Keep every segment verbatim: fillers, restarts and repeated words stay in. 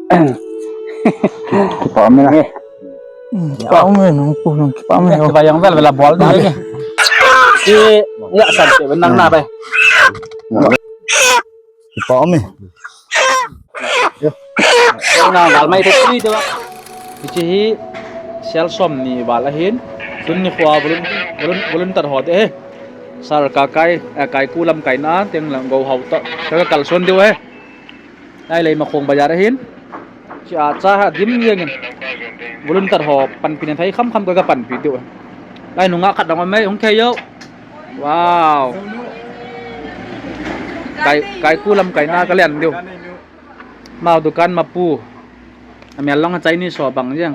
Kipa ume na. Hmm, kipa ume, nang pu, nang kipa ume. Kipa yang vel vel a bol ding. Ki, ya san te nang na bai. Kipa ume. Nang gal mai te ti te ba. Hiche hi sel som ni val ahin. Tuni khoa volun-, volun-, volunteer ho te he. Sar ka kai, eh, kai kulam kai na, teng lang go hau ta. Ka kalson diu he. Lai lei ma khong bazar ahin. Chi a cha ha dim jeng in. Volunteer ho panpi na thei kham kham ka, ka panpi diu. Lai nunga khat dang mai hung thei yo. Wow. Kai, kai kulam kai na ka len diu. Mau dukan ma pu. Amel long Chinese ho bang jeng.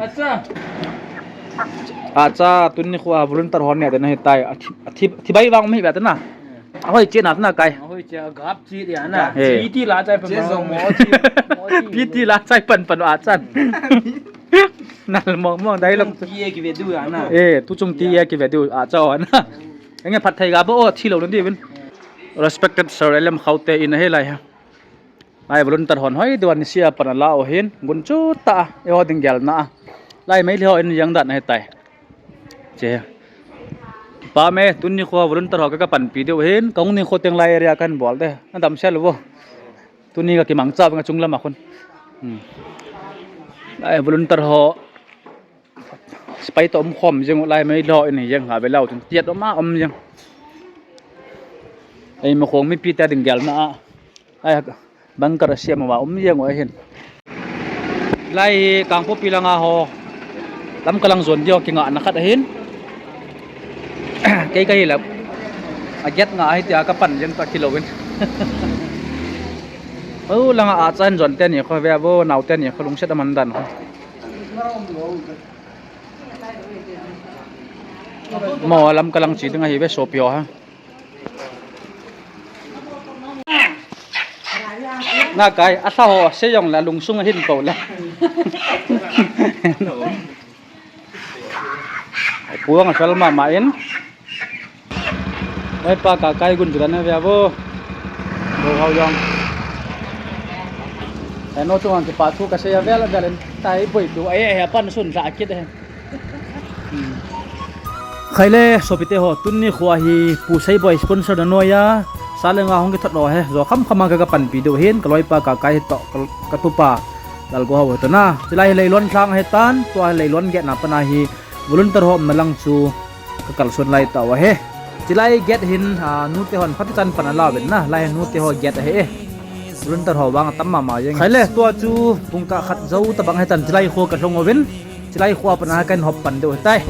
A cha tuni khoa volunteer ho ne te na hitai. A thi, a thi, thi bai vang mi ba te na. Ahoi che na, na kai. Ahoi che, gap chi dia na. Eh. P T la chai pa. Che ma, zong mo chi, mo chi. P T la chai pan pan a chan. Nal mo mo dai long. Ti e ki ve diu a na. Eh, tu chung ti e ki ve diu a cha na. Enge phat thei ga bo o thi lo na di vin. Respected Sir L M Khaute in ahi lai ha. Lai volunteer hon hoi diu a ni sia pan a la o hin. Gun chu ta a. E ho ding gel na a. Lai Meitei ho in jeng dan ahi tai. Che. Pa me, tuni khoa volunteer ho ka, ka panpi diu hin, ka hung ni kho teng lai area kan bol de. Na dam sel vo. Tuni ka kimang cha nga chung lam a khun. Hmm. Lai volunteer ho. Sipai to um khom jeng lai Meitei ho in jeng ha ve lau tun. Tiat um a um jeng. Ei ma khong mipi ta ding gel na a. Ai, bunker a siam a um jeng u ahin. Lai hi Kangpokpi langa ho. Lamka lang jon diu kinga na khat ahin. Kei ka hi la. A gate nga ahi tia ka pan jeng ta kilo vin. O langa a chan jon te ni kho ve vo, nau te ni kho lungset a man dan kho. Mo Lamka lang chi ding ahi ve sopi ho ha. Na kai, a sa ho, se jong la lungsung hin ko la. Puang a fel mama in. Oi pa ka kai gun julan ve vo. Bo hau jong. Eno tu ang kipa thu ka se ya vel vel in. Tai boi tu, ai, ai, pan sun sa kit e. Khai le, sopite ho, tuni khoa hi Pu Seiboi sponsor na noiya, sa le nga hung kithot lo he, jo kham kham a ka, ka panpi diu hin, ka loipa ka kai hi to, ka, ka tupa, Lalgo ho to na. Chilai hi Leilon thlang ahi tan, tua hi Leilon gate na pana hi, volunteer ho umna lang chu, ka kalson lai tau ahi. Chilai gate hin, a, nute hon phat chan pan a la ven na, lai nute ho gate ahi e. Volunteer ho vang atam mama jeng. Khai le, tua chu pung ka khat jou tabang ahi tan chilai kho ka lhung uvin. Chilai kho a pana kahin hop pan diu ahi tai.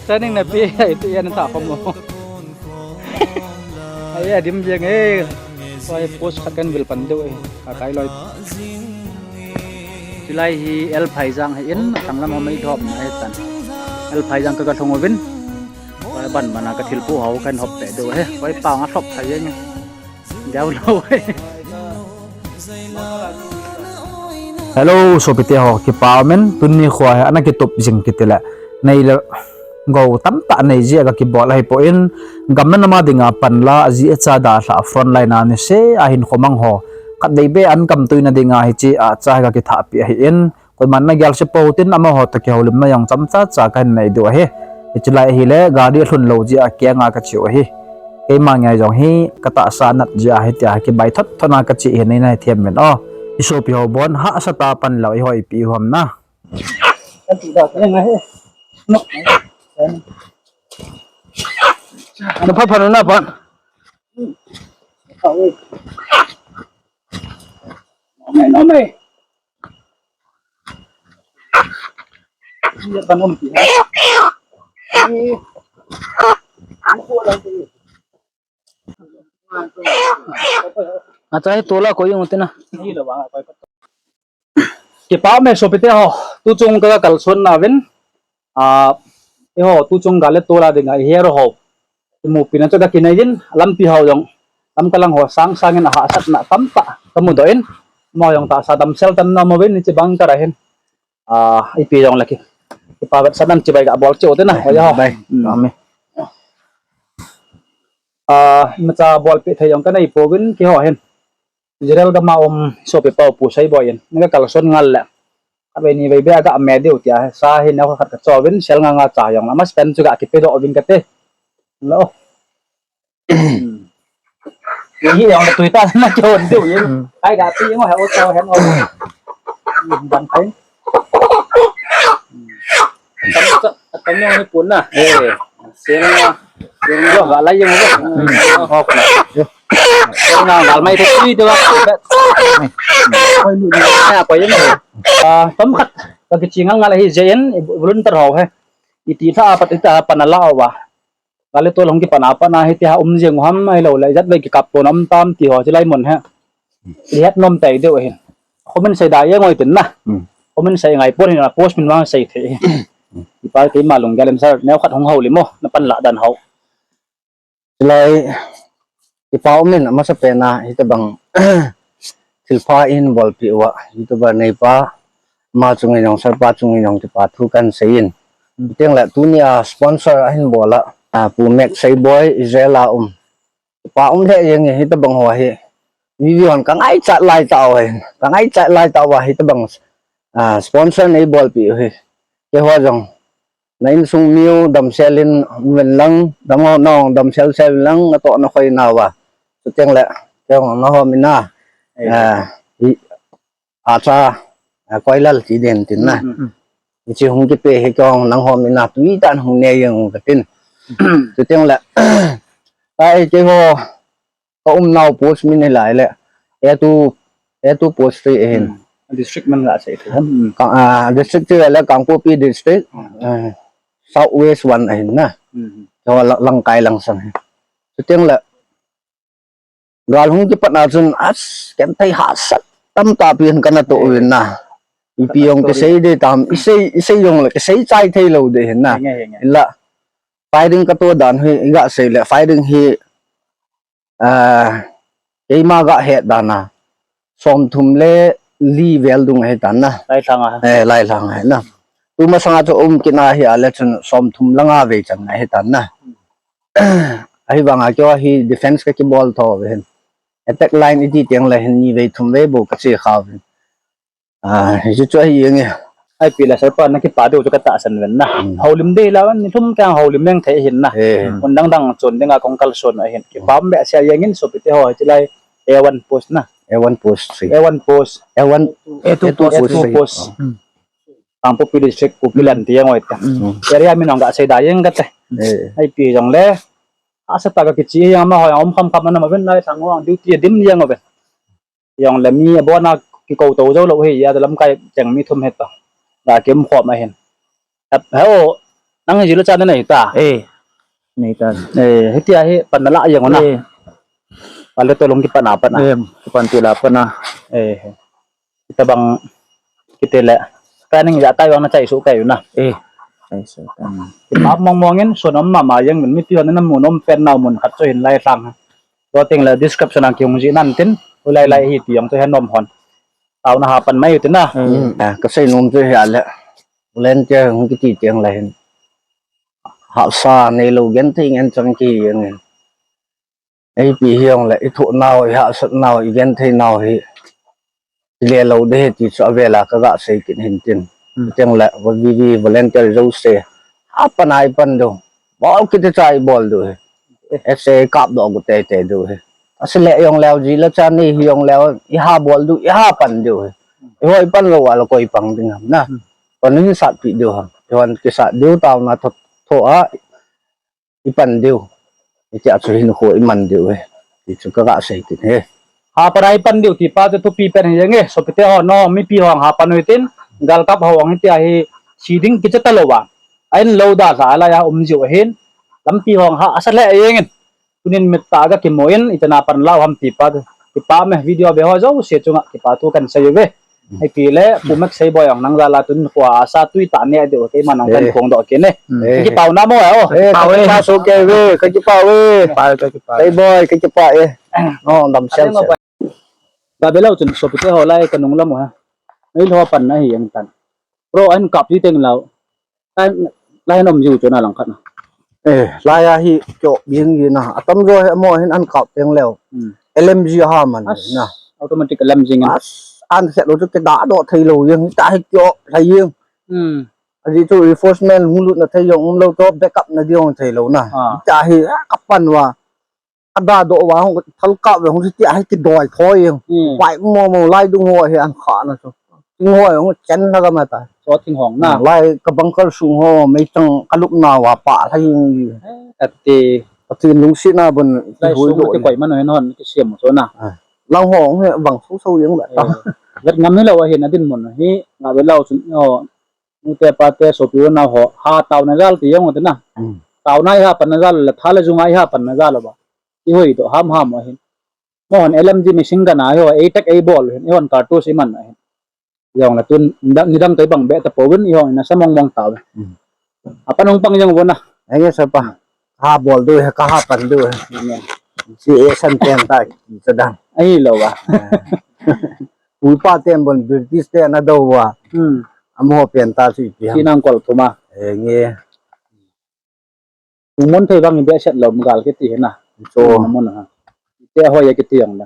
Training na pi, ai tu yan ta khom mo. Ai ya dim jeng e. Tua hi post khat kahin vil pan diu e. Ka kai loi. Chilai hi L Phaijang ahi in, atang lam a mei thop na ahi tan. L Phaijang ka ka lhung uvin. Tua ban mana ka thil pu hau kahin hop pe diu ahi. Oi pa nga thop thai jeng e. Diau lo e. Hello, sopite ho, kipa umin, tuni khoa hi ana kitup jing kiti le. Nei le go tamtah nei jia ka kibol ahi poi, gam le nam a dinga panla, aji acha dalha frontline a nise a hinkho mang ho. Khatvei beh an kamtui na dinga hiche a cha hi ka kithahpi ahi in, koiman na gel se pou tin amaho toh kihoulimna jong chomcha cha kahin nei diu ahi. Hiche lai ahile, gari alhun lou jeh a kenga kache u ahi. Keima ngai jong hi, ka tahsa nat jeh a hitia kibai thot thot na kache hi nei na hi them uvin o. I sopi ho bon, hahsat a pan lou, i hoi ipi i hom na. Na phat phat na pan. Nome, nome. Acha hi tola ko jong tina. Kipa me sopite ho, tuchung ka kalson na uvin. A, eiho, tuchung gal le tola dinga, i hero ho. Imupi na chu ka kinei in, lampi ho jong. Lamka lang ho sang sang in ahahsatna tamtah, ka mudoh in. Mo jong tahsa damsel tan na mo uvin, hiche bang ka ra hin. A, ipi jong le ki. Kipa vetsahnan chibai ga bol cheh u te na, ho ya ho. Bai. Hmm. Amen. A, imacha bolpeh thei jong ka nei pouvin, keiho hin. Israel gam a um sopi pa u Pu Seiboi in, na ka kalson ngal le. Ka be ni be be ga me diu tia, sa hi na khat ka cho vin, sel nga nga cha jong la, mas pen chu ga kipe doh vin ka te. Lo. Ye hi jong la tui ta na cho diu ye. Kai ga ti ngo ha o cho hen o. Ban kai. Tam tam ni pun na. Eh. Sel nga. Sel nga ga lai jong. Ho. Sel nga ga mai the tui de ba. Koi lu ni. Ya koi ni. Ah, tam khat. Ka kichi ngal ngal hi je in volunteer ho he. Iti tha pat ita pan la wa. Kale to long ki pana pana hi ti ha um jeng ham ai lo le jat ve ki kap to nam tam ti ho ti lai mon he. Lihat nom tai deu hin. Comment sei da ye ngoi tin na. Hmm. Comment sei ngai pon hin na post min wang sei the. Ipa keima lung galem sar neo khat hung ho limo na pan la dan ho. Lai ipa um in amasa pena hi ta bang thilpha in bolpi wa hi ta ba nei pa ma chung in jong sar pa chung in jong ti pa thu kan sei in. Tiang la tunia sponsor ahin bola, ah, Pu Mek Seiboi Israel a um. Pa um le jeng hi ta bang ho hi. Vivi hon ka ngaichat lai ta ho hi. Ka ngaichat lai ta ho hi ta bang, ah, sponsor nei bolpi hi. Keiho jong. Na insung miu damsel in ven lang, dam ho nong damsel sel lang, na to na khoi na wa. Chutiang le, keiho na ho mina. Ah, i, acha, a, koilal ti den tin na. Mm, mm. Hichi hung kipe hi kong nang ho mina tui tan hung ne jeng ka tin. Chutiang le. Ai keiho ka um nau post min hi lai le. A two, A two post three ahin. Mm. District man la sei the. Mm. Ka, a, district three le Kangpokpi district. Mm. A, South West one ahin na. Mm. Ka la, Langkai Langsang hi. Chutiang le. Gal hung kipat na chun as ken thei hahsat tam ta pi hin kana to uvin na. Ipi jong kisei de tam, isei, isei jong le kisei chai thei lo de hin na. Nge, nge, nge. Ila firing ka to dan hi, i ga sei le firing hi, ah, keima ga het dan a. Som thum le li vel dung hi tan na. Lailhang a. Eh, Lailhang hi na. Tuma sanga chu um kina hi a le chun som thum langa vei chan na hi tan na. Ahivanga keiho hi defense ka kibol tho ve hin. Attack line iti tiang le hin ni vei thum vei bou ka che kha ve. Ah, hichu chu ahi nge. Ai pi la sar pa na kipa deu chu ka tahsan ven na. Hmm. Houlim dei la ni thum kang houlim meng thei hin na. Eh. Mun dang dang chun dinga kong kalson ahin. Kipa um be sia jeng in sopi te ho hi lai A one post na. A one post three. A one post. A one, A two A two post post three. Post. Hmm. Kangpokpi district, Kukiland ti jeng oi ta. Mm. Area min ong ga sei da jeng ka te. Eh. Ai pi jong le. Asa ta ka kichi jeng ma ho jong um kham kham na ma ven lai sang wang duty dim jeng oi ven. Jong le mi abona kikou to jo lo hi ya lamkai cheng mi thum het ta. Da kim khom ahin. Ap, he o, nang hi jilo chan nei ta. Eh. Nei ta. Eh, hitia hi pan la jeng na. Eh. Pale to long kipan a pan a. Eh, kipan ti la pan a. Eh. Tabang kiti le. Training ja kai vang na chai su kai na. Eh. Chai su kai. Map mong mong in, so nom mama jeng min mi ti hon na mun nom pen nau mun khat chu hin Lailhang. To ting le description ang kihung ji nan tin. U lai lai hi ti jong chu hen nom hon. Tau na ha pan mai u tin na. Hmm. Ah, ka sei nom chu hi a le. Volunteer hung kiti tiang la hin. Hahsa nei lo gen thei ngen chang ki jeng in. Ipi hi jong le, i thoh nau, i hahsat nau, i gen thei nau hi, i le lo de hi ti chu a vela ka ga sei kit hin tin. Hmm. Tiang le, va V V volunteer jo se, a pan ai pan do, bol kit cha i bol do hi. Ese kap do gu te te do hi. Ase le jong leo ji la cha ni hi jong leo, i ha bol do, i ha pan do hi. I hoi pan lo wa la koi pang ding ham na. Hmm. Pan in sat pi do ham. I hon ki sat do tau na tho, tho a, i pan diu. Hitia chu hin khu i man diu e. Ti chu ka ga sei kit e. Ha pan a i pan diu ti pa chu thupi pen hi jeng e. Sopi te ho, no, mipi ho ha pan u hitin. Galkap ho ang hitia hi si ding kicha ta lo va. A in lo da sa la ya um jiu hin. Lampi ho ha asa le jeng in. Tunin mit ta ga kimu in, ita na pan lau ham ti pa chu. Ti pa me video ve ho jouse chunga ti pa thu kan sei u ve. Ipi le, Pu Mek Seiboi ang nang jal a tun khua a sa tui ta ne deu, keima nang kan phong doh kit e. Eh. Ka kipah u na mo, eh, o. Eh, ka kipah u e. Ka kipah so ke ve, ka kipah u e. Kipah, ka kipah. Seiboi, ka kipah e. O, dam sel sel. Ba be lo chun sopi te ho lai ka nung lam u ha. Nei lo pan na hi ang tan. Pro an kap ti teng lau. Lai, lai nom jiu chu na lang khat na. Eh, lai a hi kyo ging gi na. Atam jo he mo hin an kap teng leo. Hmm. L M G ha man as na. Automatic a lam jing in. As, an set lo chu kida do thei lo jeng, ta hi kio thei jeng. Hmm. Aji chu reinforcement hung lut na thei jong um lo to, backup na di jong thei lo na. Ah. Ta hi, a, ka pan wa. Ada do wa hung thal ka ve hung ti a hi kidoi thoi jeng. Hmm. Pai mo mo lai dung ho hi an kha na chu. Ting ho hung chen na ga ma ta. Cho ting hong na. Hmm, lai ka bunker sung ho, mei chang ka lup na wa pa lai jeng. Eh, ati. Ati lungsi na bun lai hui sung do ki ni. Koi man ho hen hon ki siam mo cho na. Ah. Lang ho hung he bang so so jeng la. Eh, vet ngam hi lo wa hin a din mun hi nga ve lo chun ho. Nute pate sopi u nao ho, ha taona jal ti jong u te na. Hmm. Taona i ha panna jal le, tha le junga i ha panna jal ba. I hoi to ham ham ahin. Mo hon L M G machine gun a i ho, ei tak ei bol hin, i hon cartridge i man ahin. Jong le tun, nidang, nidang to i bang be ta po win, i hon na sa mong mong ta. Hmm. Apan hung pang jong u na. Ai nge sa pa. Hmm. Ka ha bol diu ahi, ka ha pan diu ahi. Amen. Si e san pen ta, ki sa dang. Ahi lo ba. Eh. Upa ten bon British ten a do wa. Hmm. Amaho pen ta si pi ham. Si nang kol thuma. Eh, nge. Tumon thei bang be set lo gal kiti hi na. So. Tumon ha. Te ho ya kiti jong na.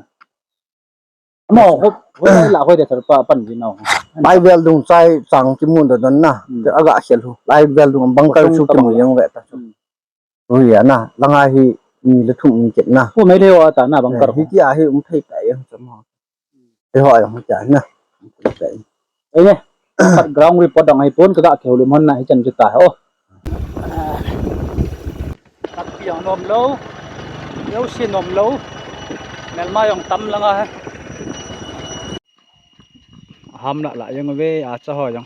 Amo, ho, ho lai la, ho de thar pa pan ji nau. Lai vel dung chai chang kimu da don na. Hmm. Te aga khel hu. Lai vel dung bunker chu kimu jeng ve ta chu. Hmm. Ui, ana, langa hi ni le thum ni ket na. Pu mai le wa ta na bunker. Eh, hi ti a hi um thei ta jeng chu mo. Te ho jong hi ta na. Ei ne. Pat ground report dang hi pon ka ga ke hu le mon na hi chan chu ta ho. Kat pi jong nom lo. Leo si nom lo. Melma jong tam langa he. Ham la la jong ve a cha ho jong.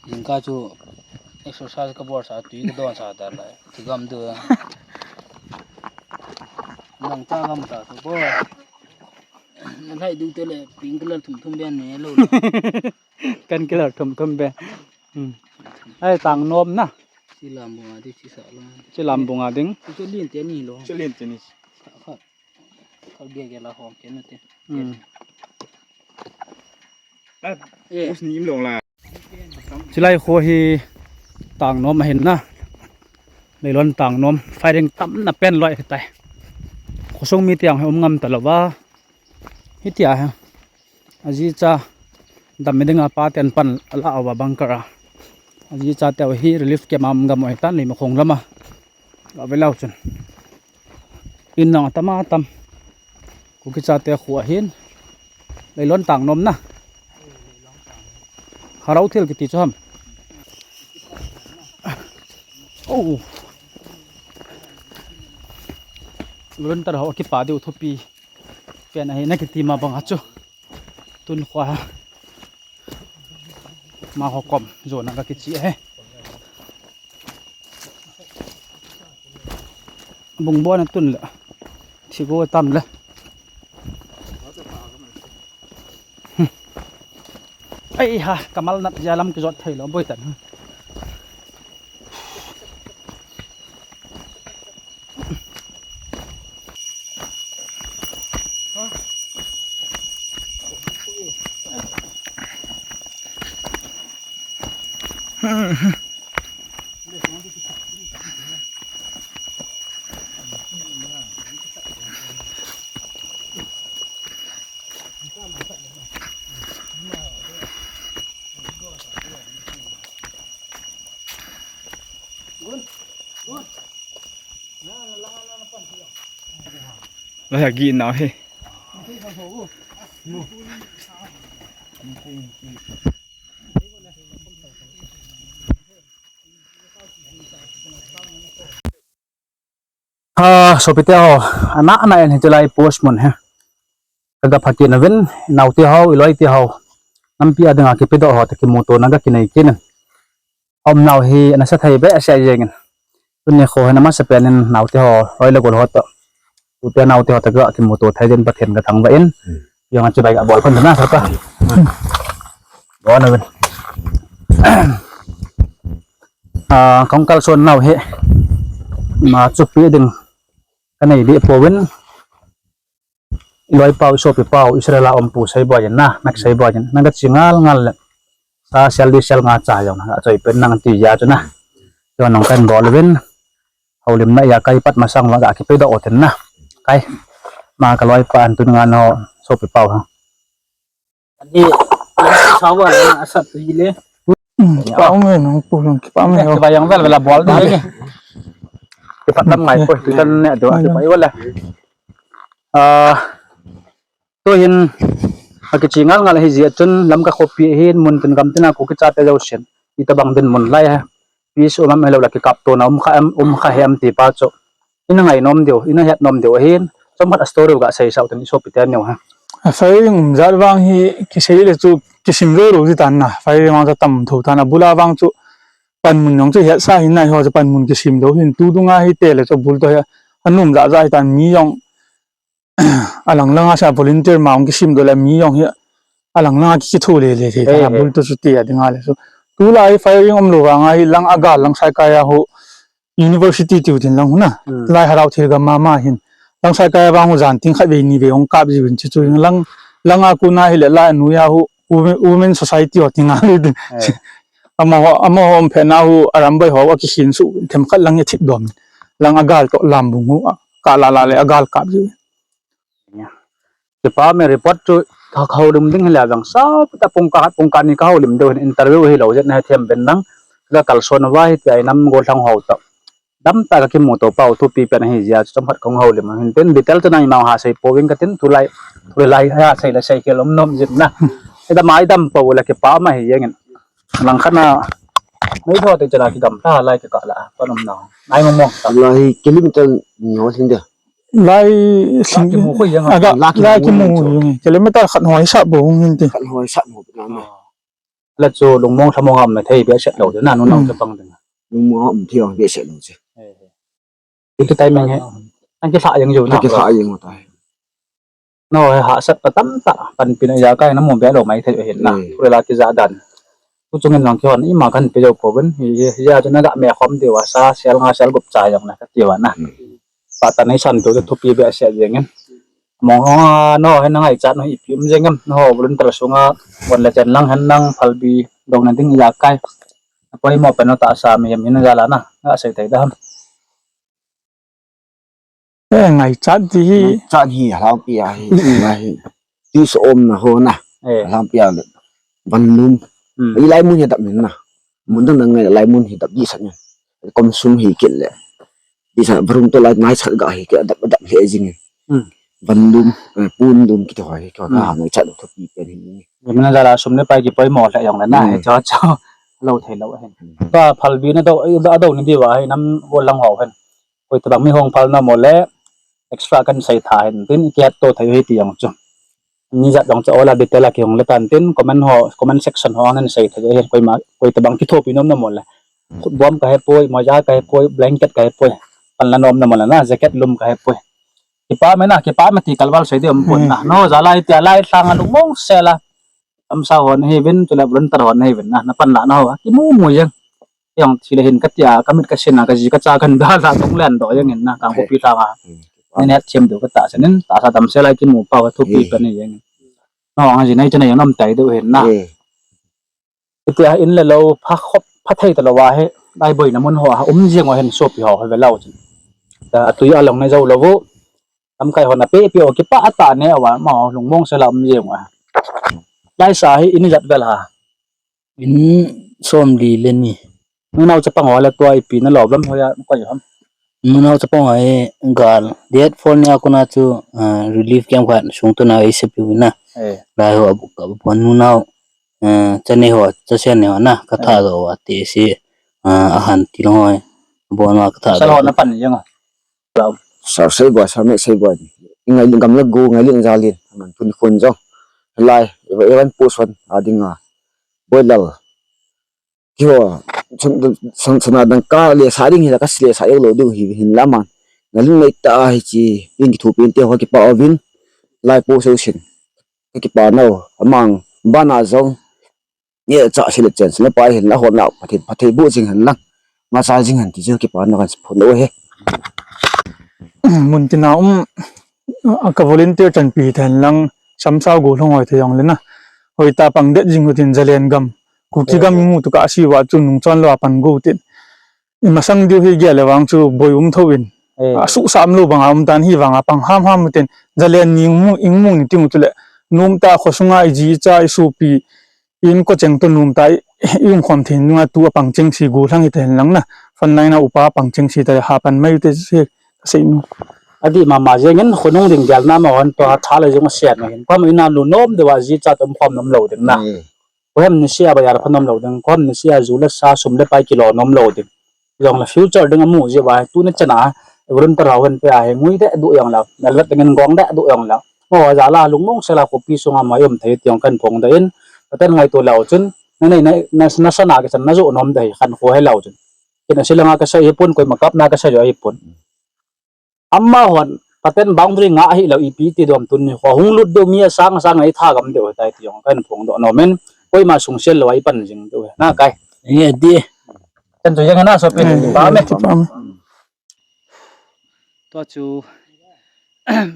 Jingkah chu exercise ka bol sa tui ka don sa ta la. Thigam du. Nang ta gam ta tu bo. Na lai du te le pink color thum thum ben ne lo. Kan color thum thum ben. Hmm. Ai tang nom na. Chi lam bunga ding, chi sa lam. Chi lam bunga ding. Chu lin te ni lo. Chu lin te ni. Kha, kha. Kha ge ge la hom ke na te. Hmm. Ah, eh. Us ni im long la. Chilai kho hi tang nom ahin na. Leilon tang nom. Firing tam na pen loi hitai. Khosung mi tiang hi um ngam ta lo va. Hitia hi. Aji cha dam mi dinga pa ten pan la awa bunker a. Aji cha te hi relief camp am gam oi tan lei ma khong lama. Ave lau chun. In nang tama tam. Kuki cha te khu ahin. Leilon tang nom na. Harau thil kiti chu ham. Oh. Volunteer ho kipa diu thupi. Pen ahi na kiti ma bang a chu. Tun khua ha. Ma ho kom, jo na ka kichi he. Bung bo na tun le. Thi go tam le. Ai ha, kamal nat ja lam kijot thei lo boi tan. Lai agi nau he. Ha, sopite ho, ana, ana en hitilai post mun he. Kaga phatin uvin, naute ho, iloi te ho. Nampi a dinga kipedoh ho, te kimuto na ga kinei kinin. Om nau hi, ana sa thei be, a sia jengin. Tuni kho hena masa penin, naute ho, loi le gol ho to. Ute naute ho, te ga kimuto thei din Pathen ka thangvah in. Jong a chibai ga bol pon na, sa pa. Bon uvin. Ah, kong kalson nau hi. Ma chupi ding. Ka nei di po win. I loi pau, i sopi pau, Israel a um pu sei boi na, nak sei boi na, ka chi ngal ngal le. Sa sel di sel nga cha jong na, ka choi pen nang ti ja chu na. Yo nong kan bol win. Haulim na ya kai pat masang la ka kipedoh o ten na. Kai. Ma ka loi pa an tun nga no. Topi pau ha. Ani, sa wa na sa tu ile. Kipa um e, nang pu nang kipa um e. Kipa yang vel vel a bol da ni. Kipa tam ngai po, tu tan ne do, kipa i wala. Ah, tu hin, akichi ngal ngal hi jia chun, Lamka khopi hin, mun tin gam tin a Kuki chate jousen. Itabang din mun lai ha. Peace um am helo la kikap to na um kha em, um kha hem ti pa chu. Ina ngai nom diu, ina het nom diu ahin. Chomkhat a story u ga sei sau ten i sopi te neu ha. A firing um jat vang hi kisei le chu kisim ro ro ji tan na. Firing vang chu tam tho tan a bula vang chu panmun jong chu het sa hin nai ho chu panmun kisim lo hin tu dunga hi te le chu bul to hi anum ja ja hi tan mi jong alang langa sa volunteer ma ong kisim do le mi jong hi alang langa ki, kithu le le thei ta bul to chu ti a dinga le chu. Tu lai firing um lo vanga hi lang agal lang sai kai a ho University tiu tin lang huna. Lai harau thil gam mama hin. Lang sai kai vang hu jan ting khat vei ni vei ong kap ji vin chu chu lang, lang a kuna hi le lai nu ya hu women, women society ho tinga le din. Ama ho, ama ho om phe na hu aram bai ho a ki hin su them khat lang ya thip dom. Lang agal to lam bung hu a, ka la la le agal kap ji. Kipa me report chu ka houlim ding hi le vang sau ta pung ka, pung ka ni ka houlim deu hin interview hi lo jet na he them ben nang. Ka kalson va hi ti ai nam go thang ho ta. Dam ta ka kimu to pau thu pi pen hi jia chu chomkhat kong houlim hin tin detail chu nai mau ha sei po wing ka tin thu lai, thu lai ha sei la sei ke lom nom jin na. Ida mai dam po la kipa ma hi jeng in. Lang khat na. Mai tho te chala ki gam ta lai ka ka la. Pa nom na. Nai mong mong ta. Lai kilometer ni ho sin de. Lai sin. Kimu ko yang. Aga, lai kimu yang. Kilometer khat hoi sa bo hung hin te. Khat hoi sa bo na. La chu lungmong thlamong am na thei be set lo na nu nong cha pang ding. Lungmong am thei be set lo che. Itu timing he. Ang ki sa yang jo na. Ki sa yang ta. No, he hahsat pa tamtah, panpina ijakai na mu be lou mai thei u ahin na. Tua la kija dan. Tuchung in nang kihon ima kan pe jou pouvin, hi, hi, hijeh chun na ga me khom diu a sa, sel nga sel gup cha jong na kati uva na. Patan nei san tu chu thupi behseh jeng in. Mong hong a, no, he na ngaichat u hi ipi um jeng em, no, volunteer sunga, von le chen lang hen nang, phalbi, dong na ding ijakai. Poimo pen u tahsa mihem hin jal a na, ga sei thei da ham. Eh, ngaichat ti hi. Ngaichat hi, lhangpi a hi. Ngaichat. Ti so om na ho na. Eh. Lhangpi a le. Vanlum. Hmm. I lai mun hi dap min na. Mun dang dang ngai lai mun hi dap di sa ni. Kom sum hi kit le. Di sa varum to lai ngaichat ga hi kit dap dap he jing. Hmm. Vanlum, eh, punlum kiti ho hi ko ka ngaichat lo thupi pen hi. Ye mana jala sum le pai ki poimo le jong le na. Hmm. He cho cho. Lo thei lo hen. Hmm. Ka phalbi na do, do, do ni diu a hi nam go lang ho hen. Koi tabang mi hung phal nom u le extra kan sei tha hen tin, i kihet to thei u hi ti jong chu. Ni jat jong chu ola detail a kihung le tan tin, comment ho, comment section ho nan sei thei u hi, koima, koi tabang kithopi nom nom u le. Khutbom ka he poi, moja ka he poi, blanket ka he poi, pan la nom nom u le na, jacket lum ka he poi. Kipa me na, kipa me ti kalval sei di um pon na. No, jalai ti a lai thlang a lungmong sel a. Amsa hon hi vin, chule volunteer hon hi vin na, na pan la na ho, kimu mu jeng. Jong thile hin katia, kamit kasin a, kaji kacha kan da la tong len do jeng in na, kang kopi thang a. Hmm. Ni net chem do kata sen in, tahsa tam se lai kimu pau thupi pen hi jeng. No, ang ji nai chana jong nam tai do hin na. Hmm. Itia in le lo, pha khop, pha thei ta lo wa he, lai boina mun ho, um jeng wa hen sopi ho, he ve lo chin. Ta, atui along ne jo lo vo. Lamkai hon ape pe o kipa ata ne awa ma o lungmong sela um jeng wa. Lai sa hi in jat vel ha. In som li le ni. Nunau chapang ho le tua ipi na lo lam ho ya ko ham. Nunau chapang ho e gal. Date four ni a kona chu, ah, relief camp khat sung to na ei se piu na. Eh. Lai ho abu ka bu pon nunau. Eh, chane ho, chasen ne ho na ka tha lo wa ti si. Ah, ahan ti lo ho. Bon wa ka tha. Sa lo na pan jeng. Sa sei boi, sa me sei boi. Ngai gam la gu, ngai lin jalin. Man tun khun jong. Lai, evan post wan, ading a. Boi lal. Kiho, san, san, sana dang ka le sa ding hi la ka le sa yo lo ding hi hin la man. Ngai lin mai ta hi chi, ding ki thu pin te ho ki pa ovin. Lai post sin. Ki pa no, amang, bana jong. Ye cha sile chen sile pai hin la hon la phathe phathe bu jing han lang. Ma cha jing han ti chu kipa na kan phun lo he. Mun tina um a ka volunteer chan pi than lang sam sao go hlong hoi the jong le na. Hoi ta pang det jing utin Zalen gam. Kuki gam mu tu ka si wa chu nung chon lo a pan go tin. I masang diu hi gel le vang chu boi um tho in. Eh. Asuhsah umlou banga um tan hi vanga pang hamham uten. Zalen ni ingmung, ingmung ni ting u tule. Nomtah khosunga iji icha isopi in kocheng to nomtah i, ium khom thei nunga tu apang chengse gollhang hita hen lang na. Frontline a upa pang chengse ta hapan mai ute se kasei nu. Adih mama jengin khonung ding gelna ma hon to atha le jong asian hin. Pam ina lu nom deuva ji cha tom khom nom lou ding na. Hmm. Kohem ni sia ba yar pha nom lou ding. Kohem ni sia ju le sa sum le pai kilo nom lou ding. Jong le future ding amu ji ba. Tuni chana. Volunteer hao hen pe a he ngui de du jong la. Melvet dingin gong de du jong la. Mo ja la lungmong sela kopi sunga ma um thei ti jong kan phong da in. Pathen ngaito lou chun. Na nei na, na, na sana kisan na jo nom de hi khankho helou chun. Kina silanga kasei hi pon koima kapna kasei jo hi pon. Amahon, Pathen boundary nga ahi lou ipi ti dom tuni kho. Hung lut deu mi asang asang a itha gam deu tai ti jong kan phong doh nom in. Koima sungsel lou a ipan jing deu. Na kai. Nge ti. Kan tu jeng na sopi. Eh, pa me. Ti pa me. Tua chu,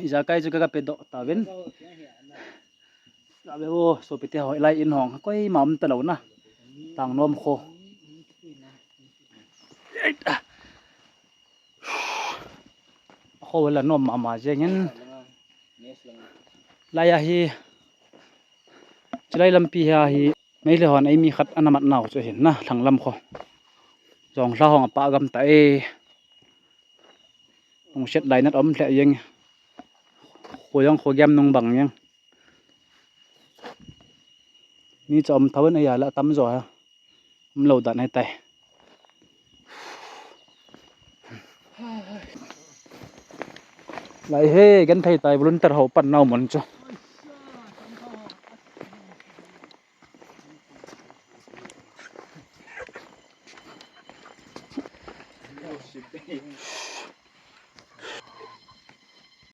ijakai chu ka, ka pe doh tauvin. Ka ve o, sopite hoilai in hong, koima um talou na. Tangnom kho. Kho la nom mama jengin. Lai a hi, chulai lampi hi a hi, Meitei hon eimi khat ana mat nau chu hin na, Lhanglam kho. Jong hla hong apa gam ta e. Hung set lai nat om lheh jeng. Kho jong kho gem nung bang jeng. Mi cha um thawen aya la tam jo ha. Um lou dan hai tai. Lai he, kan thei tai volunteer ho pan nau mon chu.